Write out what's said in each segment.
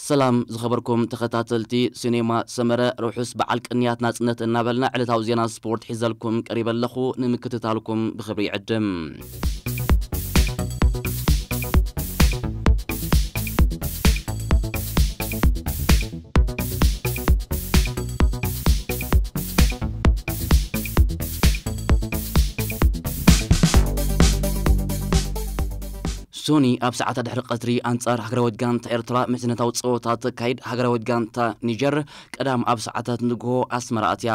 ሰላም ዝኸበርኩም ተኸታተልቲ ሲኔማ ሰመረ፣ ርሑስ በዓል ቅንያት ናጽነት እናበልና ዕለታዊ ዜና ስፖርት ሒዘልኩም ቀሪበ ኣለኹ። ንምክትታልኩም ብኽብሪ ይዕድም። ሶኒ ኣብ ሰዓታት ድሕሪ ቀትሪ ኣንጻር ሃገራዊት ጋንታ ኤርትራ ምሕዝነታዊ ጸወታ ተካይድ። ሃገራዊት ጋንታ ኒጀር ቀዳም ኣብ ሰዓታት ንግሆ ኣስመራ ኣትያ።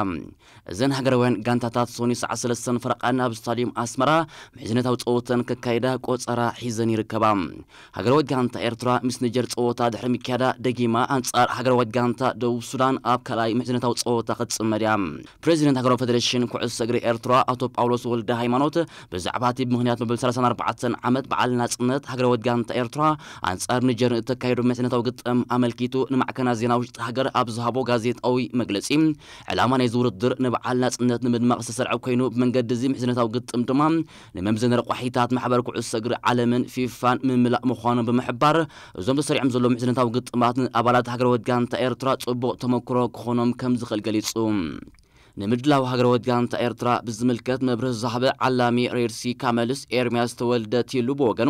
እዘን ሃገራውያን ጋንታታት ሶኒ ሰዓት ሰለስተን ፈረቓን ኣብ ስታድዩም ኣስመራ ምሕዝነታዊ ጸወተን ከካይዳ ቆጸራ ሒዘን ይርከባ። ሃገራዊት ጋንታ ኤርትራ ምስ ኒጀር ጸወታ ድሕሪ ምክያዳ ደጊማ ኣንጻር ሃገራዊት ጋንታ ደቡብ ሱዳን ኣብ ካልኣይ ምሕዝነታዊ ጸወታ ክትጽመድ እያ። ፕሬዚደንት ሃገራዊ ፌደሬሽን ኩዕሶ እግሪ ኤርትራ ኣቶ ጳውሎስ ወልደ ሃይማኖት ብዛዕባ እቲ ምኽንያት መበል ሰላሳን ኣርባዕተን ዓመት በዓል ናጽነት ሃገራዊት ጋንታ ኤርትራ ኣንጻር ኒጀር እተካየዶ ምሕዝነታዊ ግጥም ኣመልኪቱ ንማዕከናት ዜና ውሽጢ ሃገር ኣብ ዝሃቦ ጋዜጣዊ መግለጺ፣ ዕላማ ናይዚ ውድድር ንበዓል ናጽነት ንምድማቕ ዝተሰርዐ ኮይኑ፣ ብመንገዲ እዚ ምሕዝነታዊ ግጥም ድማ ንመምዘኒ ረቋሒታት ማሕበር ኩዕሶ እግሪ ዓለምን ፊፋን ምምላእ ምዃኑ ብምሕባር፣ እዞም ተሰሪዖም ዘለዉ ምሕዝነታዊ ግጥማት ንኣባላት ሃገራዊት ጋንታ ኤርትራ ጽቡቕ ተመክሮ ክኾኖም ከም ዝኽእል ገሊጹ። ንምድላው ሃገራዊት ጋንታ ኤርትራ ብዝምልከት መብርሂ ዝሃበ ዓላሚ ሬድሲ ካመልስ ኤርሚያስ ተወልደ ቲሉ ብወገኑ፣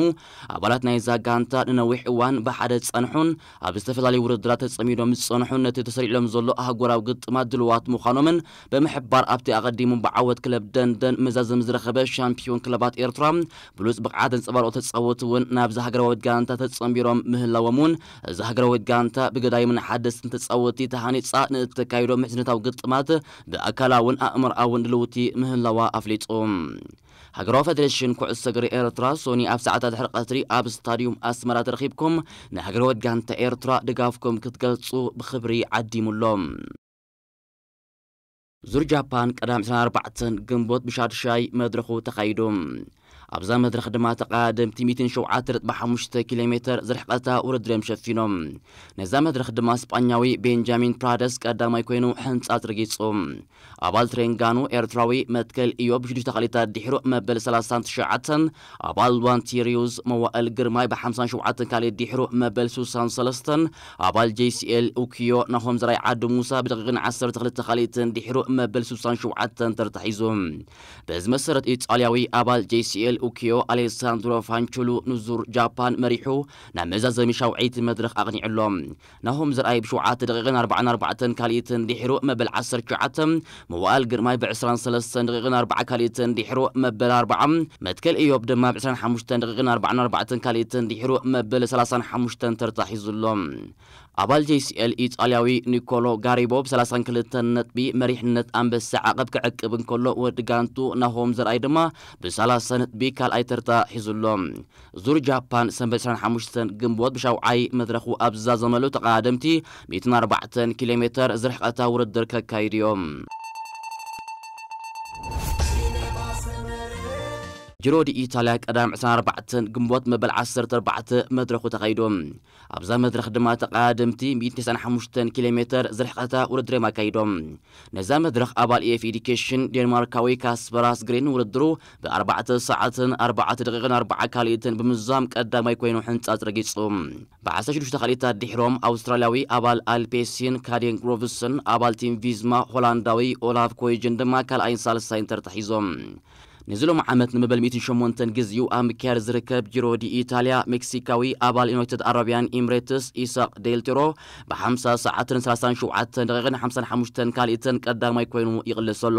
ኣባላት ናይዛ ጋንታ ንነዊሕ እዋን ብሓደ ዝጸንሑን ኣብ ዝተፈላለዩ ውድድራት ተጸሚዶም ዝጸንሑን ነቲ ተሰሪዕሎም ዘሎ ኣህጉራዊ ግጥማት ድልዋት ምዃኖምን ብምሕባር፣ ኣብቲ ኣቐዲሙ ብዓወት ክለብ ደንደን መዛዘሚ ዝረኸበ ሻምፒዮን ክለባት ኤርትራ ብሉጽ ብቕዓት ዘንጸባረቑ ተጻወቲ እውን ናብዚ ሃገራዊት ጋንታ ተጸንቢሮም ምህላዎም እውን፣ እዛ ሃገራዊት ጋንታ ብገዳይምን ሓደስትን ተጻወቲ ተሃኒጻ ንእተካይዶ ምሕዝነታዊ ግጥማት ብኣካላውን ኣእምሮኣውን ድልውቲ ምህላዋ ኣፍሊጡ። ሃገራዊ ፌደሬሽን ኩዕሶ እግሪ ኤርትራ ሶኒ ኣብ ሰዓታት ድሕሪ ቀትሪ ኣብ ስታድዩም ኣስመራ ተረኺብኩም ንሃገራዊት ጋንታ ኤርትራ ድጋፍኩም ክትገልጹ ብኽብሪ ዓዲሙ ኣሎ። ዙር ጃፓን ቀዳም ዕስራን ኣርባዕተን ግንቦት ብሻድሻይ መድረኹ ተኻይዱ። ኣብዛ መድረኽ ድማ ተቐዳደምቲ ሚእትን ሸውዓተ ነጥቢ ሓሙሽተ ኪሎ ሜተር ዝርሕቐታ ውድድር እዮም ሸፊኖም። ነዛ መድረኽ ድማ ስጳኛዊ ቤንጃሚን ፕራደስ ቀዳማይ ኮይኑ ሕንጻጽ ረጊጹ። ኣባል ትሬንጋኑ ኤርትራዊ መትከል ኢዮብ ብሽዱሽተ ካልኢታት ድሒሩ መበል ሰላሳን ትሽዓተን፣ ኣባል ዋንቲሪዩስ መዋእል ግርማይ ብሓምሳን ሸውዓተን ካልኢት ድሒሩ መበል ስሳን ሰለስተን፣ ኣባል ጄሲኤል ኡኪዮ ናሆም ዘርኣይ ዓዲ ሙሳ ብደቂቕን ዓሰርተ ክልተ ካልኢትን ድሒሩ መበል ስሳን ሸውዓተን ተርታ ሒዙ። በዚ መሰረት ኢጣልያዊ ኣባል ጄሲኤል ኡኪዮ ኣሌሳንድሮ ፋንቹሉ ንዙር ጃፓን መሪሑ ናብ መዛዘሚ ሻውዐይቲ መድረኽ ኣቕኒዑ ኣሎ። ናሆም ዘርኣይ ብሸውዓተ ደቂቕን ኣርባዓን ኣርባዕተን ካልኢትን ድሒሩ መበል ዓሰርተ ትሽዓተ፣ መዋእል ግርማይ ብዕስራን ሰለስተን ደቂቕን ኣርባዓ ካልኢትን ድሒሩ መበል ኣርባዓ፣ መትከል ኢዮብ ድማ ብዕስራን ሓሙሽተን ደቂቕን ኣርባዓን ኣርባዕተን ካልኢትን ድሒሩ መበል ሰላሳን ሓሙሽተን ተርታ ሒዙ ኣሎ። ኣባል ጄሲኤል ኢጣልያዊ ኒኮሎ ጋሪቦ ብሰላሳን ክልተን ነጥቢ መሪሕነት ኣንበሳ ዓቐብ ክዕቅብ እንከሎ፣ ወዲ ጋንቱ ናሆም ዘርኣይ ድማ ብሰላሳ ነጥቢ ካልኣይ ተርታ ሒዙ ኣሎ። ዙር ጃፓን ሰንበት ዕስራን ሓሙሽተን ግንቦት ብሻውዓይ መድረኹ ኣብ ዝዛዘመሉ ተቐዳደምቲ ሚእትን ኣርባዕተን ኪሎ ሜተር ዝርሕቐታ ውድድር ከካይዱ እዮም። ጅሮ ዲ ኢታልያ ቀዳም ዕስራን ኣርባዕተን ግንቦት መበል ዓሰርተ ኣርባዕተ መድረኹ ተኻይዱ። ኣብዛ መድረኽ ድማ ተቐዳደምቲ ሚእትን ተስዓን ሓሙሽተን ኪሎ ሜተር ዝርሕቐታ ውድድር እዮም ኣካይዶም። ነዛ መድረኽ ኣባል ኤፍ ኤዲኬሽን ዴንማርካዊ ካስፐር ኣስግሪን ውድድሩ ብኣርባዕተ ሰዓትን ኣርባዕተ ደቂቕን ኣርባዓ ካልኢትን ብምዝዛም ቀዳማይ ኮይኑ ሕንጻጽ ረጊጹ። ብዓሰርተ ሽዱሽተ ካልኢታት ድሒሮም ኣውስትራልያዊ ኣባል ኣልፔሲን ካዴን ግሮቭስን ኣባል ቲም ቪዝማ ሆላንዳዊ ኦላፍ ኮይጅን ድማ ካልኣይን ሳልሳይን ተርታ ሒዞም። ነዚ ሎም ዓመት ንመበል ሚእትን ሸሞንተን ግዜኡ ኣብ ምክያድ ዝርከብ ጂሮ ዲ ኢታልያ፣ ሜክሲካዊ ኣባል ዩናይትድ ኣረቢያን ኢምሬትስ ኢሳቅ ዴልቴሮ ብሓምሳ ሰዓትን ሰላሳን ሸውዓተን ደቂቕን ሓምሳን ሓሙሽተን ካልኢትን ቀዳማይ ኮይኑ ይቕልስ ኣሎ።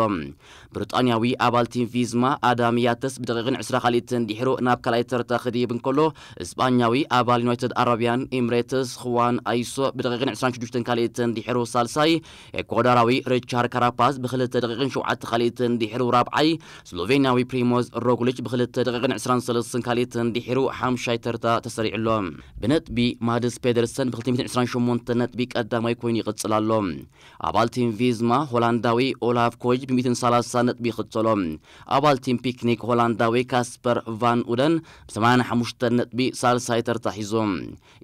ብሪጣንያዊ ኣባል ቲም ቪዝማ ኣዳም ያተስ ብደቂቕን ዕስራ ካልኢትን ድሒሩ ናብ ካልኣይ ተርታ ክድይብ እንከሎ፣ እስጳኛዊ ኣባል ዩናይትድ ኣረቢያን ኢምሬትስ ኹዋን ኣይሶ ብደቂቕን ዕስራን ሽዱሽተን ካልኢትን ድሒሩ ሳልሳይ፣ ኤኳዶራዊ ሪቻርድ ካራፓዝ ብኽልተ ደቂቕን ሸውዓተ ካልኢትን ድሒሩ ራብዓይ፣ ስሎቬንያዊ ፕሪሞዝ ሮግሊች ብኽልተ ደቂቕን ዕስራን ሰለስተን ካልኢትን ድሒሩ ሓምሻይ ተርታ ተሰሪዑ ኣሎ። ብነጥቢ ማድስ ፔደርሰን ብክልተ ሚእትን ዕስራን ሸሞንተ ነጥቢ ቀዳማይ ኮይኑ ይቕጽል ኣሎ። ኣባል ቲም ቪዝማ ሆላንዳዊ ኦላፍ ኮይጅ ብ ሚእትን ሰላሳ ነጥቢ ይኽተሎ። ኣባል ቲም ፒክኒክ ሆላንዳዊ ካስፐር ቫን ኡደን ብ ሰማንያን ሓሙሽተን ነጥቢ ሳልሳይ ተርታ ሒዙ።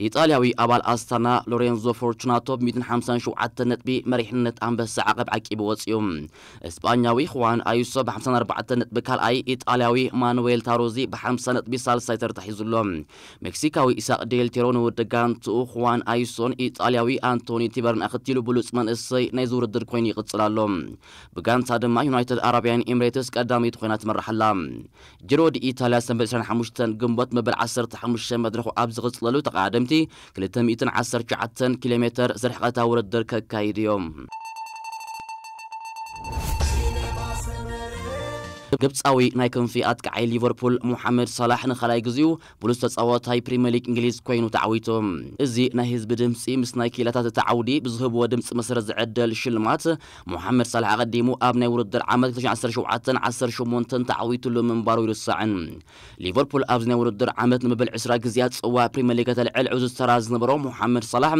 ኢጣልያዊ ኣባል ኣስታና ሎሬንዞ ፎርቹናቶ ብ ሚእትን ሓምሳን ሸውዓተን ነጥቢ መሪሕነት ኣንበሳ ዓቐብ ዓቂቡ ወጺኡ። እስጳኛዊ ኹዋን ኣዩሶ ብ ሓምሳን ኣርባዕተን ነጥቢ ካልኣይ ካልኣይ፣ ኢጣልያዊ ማኑዌል ታሮዚ ብሓምሳ ነጥቢ ሳልሳይ ተርታ ሒዙ ኣሎ። ሜክሲካዊ ኢሳቅ ዴል ቴሮ ንውድብ ጋንትኡ፣ ኹዋን ኣይሶን ኢጣልያዊ ኣንቶኒ ቲበርን ኣኸቲሉ ብሉጽ መንእሰይ ናይዚ ውድድር ኮይኑ ይቕጽል ኣሎ። ብጋንታ ድማ ዩናይትድ ኣረብያን ኤምሬትስ ቀዳመይቲ ኮይና ትመርሕ ኣላ። ጂሮ ዲ ኢታልያ ሰንበት ዕስራን ሓሙሽተን ግንቦት መበል ዓሰርተ ሓሙሽተ መድረኹ ኣብ ዝቕጽለሉ፣ ተቐዳደምቲ ክልተ ሚእትን ዓሰርተ ትሽዓተን ኪሎ ሜተር ዝርሕቐታ ውድድር ከካይዱ እዮም። ግብጻዊ ናይ ክንፊ ኣጥቃዓይ ሊቨርፑል ሞሓመድ ሳላሕ ንኻልኣይ ግዜኡ ብሉጽ ተጻዋታይ ፕሪምየር ሊግ እንግሊዝ ኮይኑ ተዓዊቱ። እዚ ናይ ህዝቢ ድምጺ ምስ ናይ ክኢላታት እቲ ዓውዲ ብዝህብዎ ድምጺ መሰረት ዝዕደል ሽልማት፣ ሞሓመድ ሳላሕ ኣቐዲሙ ኣብ ናይ ውድድር ዓመት ክልተ ሽሕን ዓሰርተ ሸውዓተን ዓሰርተ ሸሞንተን ተዓዊቱሉ ምንባሩ ይርሳዕን። ሊቨርፑል ኣብዚ ናይ ውድድር ዓመት ንመበል ዕስራ ግዜያት ጽዋዕ ፕሪምየር ሊግ ከተልዕል ዕዙዝ ተራ ዝነበሮ ሞሓመድ ሳላሕ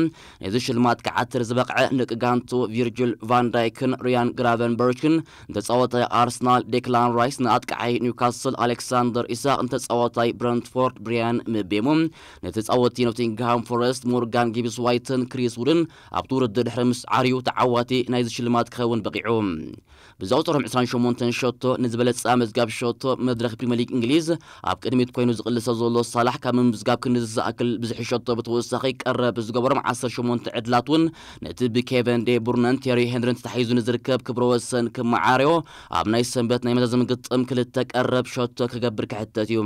ነዚ ሽልማት ክዓትር ዝበቕዐ ንደቂ ጋንቱ ቪርጅል ቫን ዳይክን ሪያን ግራቨንበርችን፣ ንተጻዋታይ ኣርሰናል ዴክላን ራይስ፣ ንኣጥቃዓይ ኒውካስል ኣሌክሳንደር ኢሳቅ፣ ንተጻዋታይ ብረንትፎርድ ብሪያን ምቤሞ፣ ንተጻወቲ ኖቲንግሃም ፎረስት ሞርጋን ጊብስ ዋይትን ክሪስ ውድን ኣብቲ ውድድር ድሕሪ ምስዓርዩ ተዓዋቲ ናይዚ ሽልማት ክኸውን በቒዑ። ብዘውተሮም ዕስራን ሸሞንተን ሸቶ ንዝበለጸ ኣመዝጋቢ ሸቶ መድረኽ ፕሪምየር ሊግ እንግሊዝ ኣብ ቅድሚት ኮይኑ ዝቕልሰ ዘሎ ሳላሕ፣ ካብ ምምዝጋብ ክንዲ ዝኣክል ብዝሒ ሸቶ ብተወሳኺ ቀረብ ዝገበሮም ዓሰርተ ሸሞንተ ዕድላት እውን ነቲ ብኬቨን ዴ ብሩነን ቴሪ ሄንሪን ተታሒዙ ንዝርከብ ክብረ ወሰን ክመዓርዮ ኣብ ናይ ሰንበት ናይ መዛዘሚ ግጥም ክልተ ቀረብ ሸቶ ክገብር ክሕተት እዩ።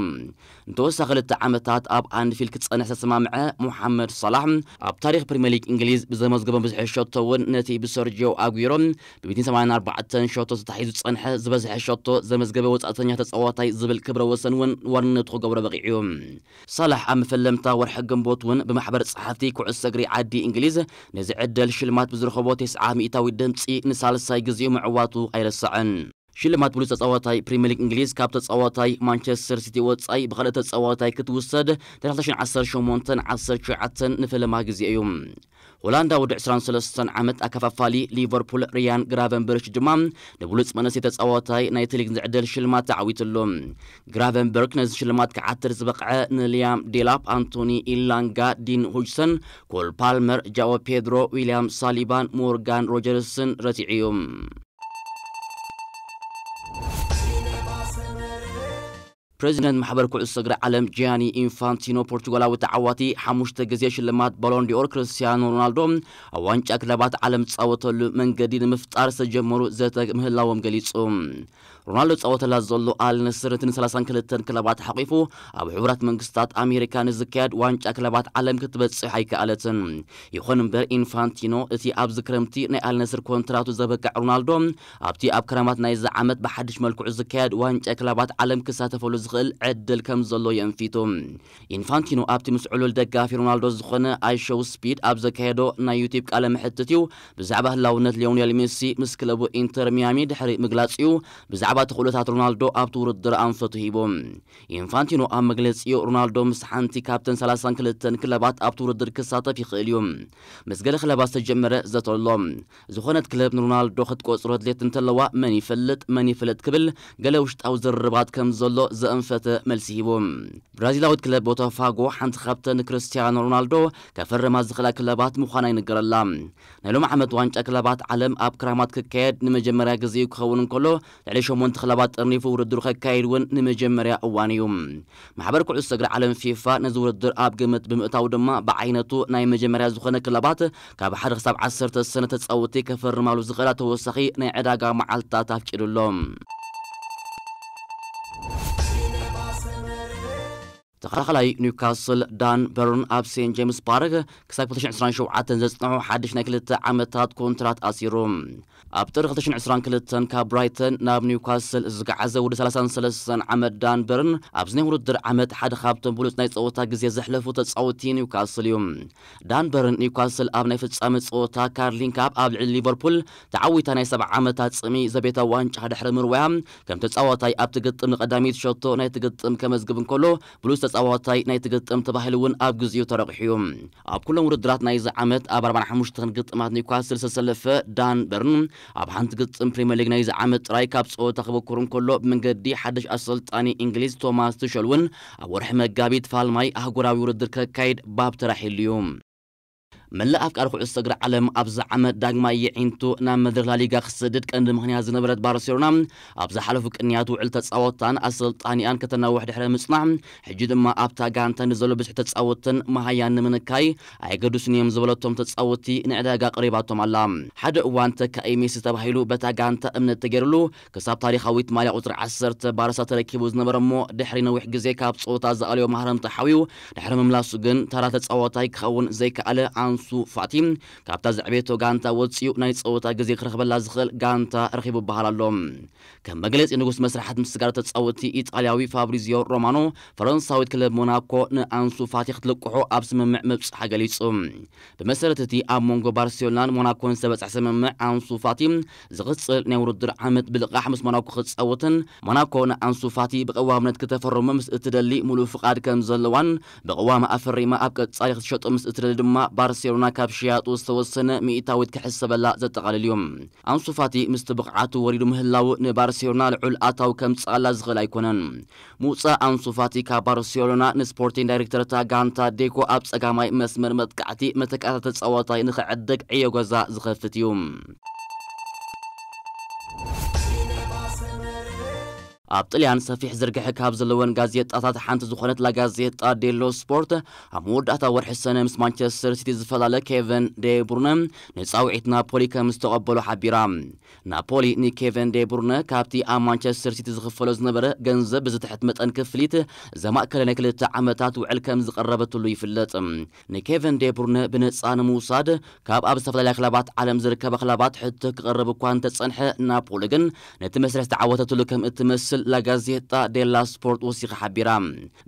ንተወሳኺ ክልተ ዓመታት ኣብ ኣንፊልድ ክጸንሕ ዝተሰማምዐ ሞሓመድ ሳላሕ፣ ኣብ ታሪኽ ፕሪምየር ሊግ እንግሊዝ ብዘመዝገቦም ብዝሒ ሸቶ እውን ነቲ ብሰርጂዮ ኣጉዌሮ ብ ሚእትን ሰማንያን ኣርባዕተን ሸቶ ተታሒዙ ዝጸንሐ ዝበዝሐ ሸቶ ዘመዝገበ ወጻእተኛ ተጻዋታይ ዝብል ክብረ ወሰን እውን ዋንነቱ ክገብሮ በቒዑ እዩ። ሳላሕ ኣብ መፈለምታ ወርሒ ግንቦት እውን ብማሕበር ጸሓፍቲ ኩዕሶ እግሪ ዓዲ እንግሊዝ ነዚ ዕድል ሽልማት ብዝረኸቦ ተስዓ ሚእታዊት ድምጺ ንሳልሳይ ግዜኡ ምዕዋቱ ኣይረስዕን። ሽልማት ብሉጽ ተጻዋታይ ፕሪምየር ሊግ እንግሊዝ ካብ ተጻዋታይ ማንቸስተር ሲቲ ወጻኢ ብኻልእ ተጻዋታይ ክትውሰድ ድሕሪ ክልተ ሽሕን ዓሰርተ ሸሞንተን ዓሰርተ ትሽዓተን ንፈለማ ግዜ እዩ። ሆላንዳዊ ወዲ ዕስራን ሰለስተን ዓመት ኣከፋፋሊ ሊቨርፑል ሪያን ግራቨንበርች ድማ ንብሉጽ መንእሰይ ተጻዋታይ ናይቲ ሊግ ዝዕደል ሽልማት ተዓዊትሉ። ግራቨንበርክ ነዚ ሽልማት ክዓትር ዝበቕዐ ንሊያም ዴላፕ፣ ኣንቶኒ ኢላንጋ፣ ዲን ሁጅሰን፣ ኮል ፓልመር፣ ጃኦ ፔድሮ፣ ዊልያም ሳሊባን ሞርጋን ሮጀርስን ረቲዑ እዩ። ፕሬዚደንት ማሕበር ኩዕሶ እግሪ ዓለም ጂያኒ ኢንፋንቲኖ፣ ፖርቹጋላዊ ተዓዋቲ ሓሙሽተ ግዜ ሽልማት ባሎን ዲኦር ክርስቲያኖ ሮናልዶ ኣብ ዋንጫ ክለባት ዓለም ዝጻወተሉ መንገዲ ንምፍጣር ዝተጀመሩ ዘተ ምህላዎም ገሊጹ። ሮናልዶ ዝጻወተላ ዘሎ ኣል ነስር ነቲ ንሰላሳን ክልተን ክለባት ሓቂፉ ኣብ ሕቡራት መንግስታት ኣሜሪካ ንዝካየድ ዋንጫ ክለባት ዓለም ክትበጽሕ ኣይከኣለትን። ይኹን እምበር ኢንፋንቲኖ፣ እቲ ኣብዚ ክረምቲ ናይ ኣል ነስር ኮንትራቱ ዘበቅዕ ሮናልዶ ኣብቲ ኣብ ክረማት ናይዚ ዓመት ብሓድሽ መልክዑ ዝካየድ ዋንጫ ክለባት ዓለም ክሳተፈሉ ዝኽእል ዕድል ከም ዘሎ የንፊቱ። ኢንፋንቲኖ ኣብቲ ምስ ዕሉል ደጋፊ ሮናልዶ ዝኾነ ኣይሾው ስፒድ ኣብ ዘካየዶ ናይ ዩቲዩብ ቃለ መሕትት እዩ ብዛዕባ ህላውነት ሊዮኔል ሜሲ ምስ ክለቡ ኢንተር ሚያሚ ድሕሪ ምግላጽ እዩ ብዛዕባ ተኽእሎታት ሮናልዶ ኣብቲ ውድድር ኣንፈቱ ሂቡ። ኢንፋንቲኖ ኣብ መግለጺኡ፣ ሮናልዶ ምስ ሓንቲ ካብተን ሰላሳን ክልተን ክለባት ኣብቲ ውድድር ክሳተፍ ይኽእል እዩ። ምስ ገለ ክለባት ዝተጀመረ ዘተ ኣሎ። ዝኾነት ክለብ ንሮናልዶ ክትቆጽሮ ድሌት እንተለዋ፣ መን ይፈልጥ፣ መን ይፈልጥ ክብል ገለ ውሽጣዊ ዝርርባት ከም ዘሎ ዘእንፈተ መልሲ ሂቡ። ብራዚላዊት ክለብ ቦታፋጎ ሓንቲ ካብተን ንክርስቲያኖ ሮናልዶ ከፈርማ ዝኽእላ ክለባት ምዃና ይንገረላ። ናይ ሎም ዓመት ዋንጫ ክለባት ዓለም ኣብ ክራማት ክካየድ ንመጀመርያ ግዜ ክኸውን እንከሎ፣ ልዕሊ ሸሞንተ ክለባት ጠርኒፉ ውድድሩ ከካይድ እውን ንመጀመርያ እዋን እዩ። ማሕበር ኩዕሶ እግሪ ዓለም ፊፋ ነዚ ውድድር ኣብ ግምት ብምእታው ድማ ብዓይነቱ ናይ መጀመርያ ዝኾነ ክለባት ካብ ሓደ ክሳብ ዓሰርተ ሰነ ተጻወቲ ከፈርማሉ ዝኽእላ ተወሳኺ ናይ ዕዳጋ መዓልትታት ኣፍቂዱ ኣሎ። ተኸላኻላይ ኒውካስል ዳን በርን ኣብ ሴንት ጄምስ ፓርክ ክሳብ ክልተ ሽሕን ዕስራን ሸውዓተን ዘጽንሖ ሓድሽ ናይ ክልተ ዓመታት ኮንትራት ኣሲሩ። ኣብ ጥሪ ክልተ ሽሕን ዕስራን ክልተን ካብ ብራይተን ናብ ኒውካስል ዝገዓዘ ወዲ ሰላሳን ሰለስተን ዓመት ዳን በርን ኣብዚ ናይ ውድድር ዓመት ሓደ ካብቶም ብሉጽ ናይ ጸወታ ግዜ ዘሕለፉ ተጻወቲ ኒውካስል እዩ። ዳን በርን ኒውካስል ኣብ ናይ ፍጻመ ጸወታ ካርሊንግ ካፕ ኣብ ልዕሊ ሊቨርፑል ተዓዊታ ናይ ሰብዓ ዓመታት ጽምኢ ዘቤታዊ ዋንጫ ድሕሪ ምርዋያ ከም ተጻዋታይ ኣብቲ ግጥም ንቐዳመይቲ ሸቶ ናይቲ ግጥም ከመዝግብ እንከሎ ብሉጽ ተጻዋታይ ናይቲ ግጥም ተባሂሉ እውን ኣብ ግዜኡ ተረቑሑ እዩ። ኣብ ኩሎም ውድድራት ናይዚ ዓመት ኣብ ኣርባዓን ሓሙሽተን ግጥማት ኒውካስል ዝተሰለፈ ዳን በርን ኣብ ሓንቲ ግጥም ፕሪምየር ሊግ ናይዚ ዓመት ጥራይ ካብ ጸወታ ክበኩር እንከሎ ብመንገዲ ሓድሽ ኣሰልጣኒ እንግሊዝ ቶማስ ቱሸል እውን ኣብ ወርሒ መጋቢት ፋልማይ ኣህጉራዊ ውድድር ከካይድ ባብ ተራሒሉ እዩ። መላእ ኣፍቃሪ ኩዕሶ እግሪ ዓለም ኣብዚ ዓመት ዳግማይ የዒንቱ ናብ መድረኽ ላሊጋ ክሰድድ ቀንዲ ምኽንያት ዝነበረት ባርሴሎና፣ ኣብ ዝሓለፉ ቅንያት ውዕል ተጻወትታን ኣሰልጣኒኣን ከተናውሕ ድሕሪ ምጽናሕ፣ ሕጂ ድማ ኣብታ ጋንታ ንዘሎ ብዝሒ ተጻወትን መሃያን ንምንካይ ኣየገድሱን እዮም ዝበለቶም ተጻወቲ ንዕዳጋ ቀሪባቶም ኣላ። ሓደ እዋን ተካኢ ሜሲ ተባሂሉ በታ ጋንታ እምነት ተገይሩሉ፣ ክሳብ ታሪኻዊት ማልያ ቁጽሪ ዓሰርተ ባርሳ ተረኪቡ ዝነበረ እሞ ድሕሪ ነዊሕ ግዜ ካብ ጸወታ ዝኣለዮ ማህረምታ ሓውዩ ድሕሪ ምምላሱ ግን ተራ ተጻዋታይ ክኸውን ዘይከኣለ ኣንሱ ፋቲ ካብታ ዘዕቤቶ ጋንታ ወጺኡ ናይ ጸወታ ግዜ ክረኽበላ ዝኽእል ጋንታ ረኺቡ ይበሃል ኣሎ። ከም መግለጺ ንጉስ መስርሓት ምስጋር ተጻወቲ ኢጣልያዊ ፋብሪዚዮ ሮማኖ ፈረንሳዊት ክለብ ሞናኮ ንኣንሱ ፋቲ ክትልቅሖ ኣብ ስምምዕ ምብጽሓ ገሊጹ። ብመሰረት እቲ ኣብ መንጎ ባርሴሎናን ሞናኮን ዝተበጽሐ ስምምዕ ኣንሱ ፋቲ ዝቕጽል ናይ ውድድር ዓመት ብልቓሕ ምስ ሞናኮ ክጻወትን ሞናኮ ንኣንሱ ፋቲ ብቐዋምነት ክተፈርሞ ምስ እትደሊ ሙሉእ ፍቓድ ከም ዘለዋን ብቐዋማ ኣፈሪማ ኣብ ቀጻሊ ክትሸጦ ምስ እትደሊ ድማ ባርሴሎና ካብ ሽያጡ ዝተወሰነ ሚእታዊት ክሕሰበላ ዘጠቓልል እዩ። ኣንሱ ፋቲ ምስቲ ብቕዓቱ ወሪዱ ምህላው ንባርሴሎና ልዑል ኣታዊ ከምጽኣላ ዝኽእል ኣይኮነን። ምውጻእ ኣንሱ ፋቲ ካብ ባርሴሎና ንስፖርቲንግ ዳይሬክተር እታ ጋንታ ዴኮ ኣብ ጸጋማይ መስመር መጥቃዕቲ መተካእታ ተጻዋታይ ንኽዕድግ ዕዮ ገዛ ዝኸፍት እዩ። ኣብ ጥልያን ሰፊሕ ዝርግሐ ካብ ዘለወን ጋዜጣታት ሓንቲ ዝኾነት ላጋዜጣ ዴሎ ስፖርት ኣብ መወዳእታ ወርሒ ሰነ ምስ ማንቸስተር ሲቲ ዝፈላለ ኬቨን ዴብሩነ ንጻውዒት ናፖሊ ከም ዝተቐበሎ ሓቢራ። ናፖሊ ንኬቨን ዴብሩነ ካብቲ ኣብ ማንቸስተር ሲቲ ዝኽፈሎ ዝነበረ ገንዘብ ብዝትሕት መጠን ክፍሊት ዘማእከለ ናይ ክልተ ዓመታት ውዕል ከም ዝቐረበትሉ ይፍለጥ። ንኬቨን ዴብሩነ ብነጻ ንምውሳድ ካብ ኣብ ዝተፈላለያ ክለባት ዓለም ዝርከባ ክለባት ሕቶ ክቐርብ እኳ እንተጸንሐ፣ ናፖሊ ግን ነቲ መስርሕ ዝተዓወተትሉ ከም እትመስል ላጋዜጣ ዴላ ስፖርት ወሲኻ ሓቢራ።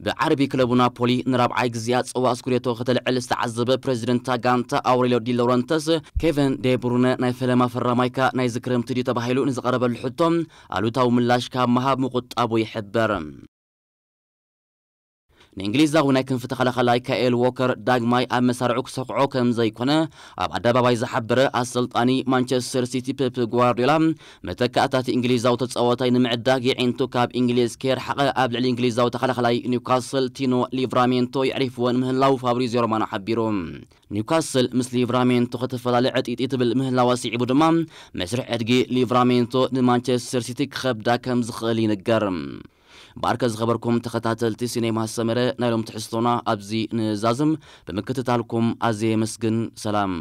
ብዓርቢ ክለቡ ናፖሊ ንራብዓይ ግዜኣ ጽዋእ ስኩዴቶ ከተልዕል ዝተዓዘበ ፕሬዚደንት እታ ጋንታ ኣውሬልዮ ዲ ሎረንተስ፣ ኬቨን ዴብሩነ ናይ ፈለማ ፈራማይካ ናይዚ ክረምቲ ድዩ ተባሂሉ ንዝቐረበሉ ሕቶ ኣሉታዊ ምላሽ ካብ ምሃብ ምቁጣቡ ይሕበር። ንእንግሊዛዊ ናይ ክንፊ ተኸላኸላይ ካኤል ዎከር ዳግማይ ኣብ መሳርዑ ክሰክዖ ከም ዘይኮነ ኣብ ኣደባባይ ዝሓበረ ኣሰልጣኒ ማንቸስተር ሲቲ ፔፕ ጓርዲዮላ፣ መተካእታቲ እንግሊዛዊ ተጻዋታይ ንምዕዳግ የዒንቱ ካብ እንግሊዝ ከየርሓቐ ኣብ ልዕሊ እንግሊዛዊ ተኸላኸላይ ኒውካስል ቲኖ ሊቭራሜንቶ የዕሪፍዎ ንምህላው ፋብሪዚዮ ሮማኖ ሓቢሩ። ኒውካስል ምስ ሊቭራሜንቶ ከተፈላለ ዕጢጢ ትብል ምህላዋ ስዒቡ ድማ መስርሕ ዕድጊ ሊቭራሜንቶ ንማንቸስተር ሲቲ ክኸብዳ ከም ዝኽእል ይንገር። ብኣርከ ዝኸበርኩም ተኸታተልቲ ሲኔማ ሰመረ ናይ ሎም ትሕዝቶና ኣብዚ ንዛዝም ብምክትታልኩም ኣዝየ የመስግን። ሰላም።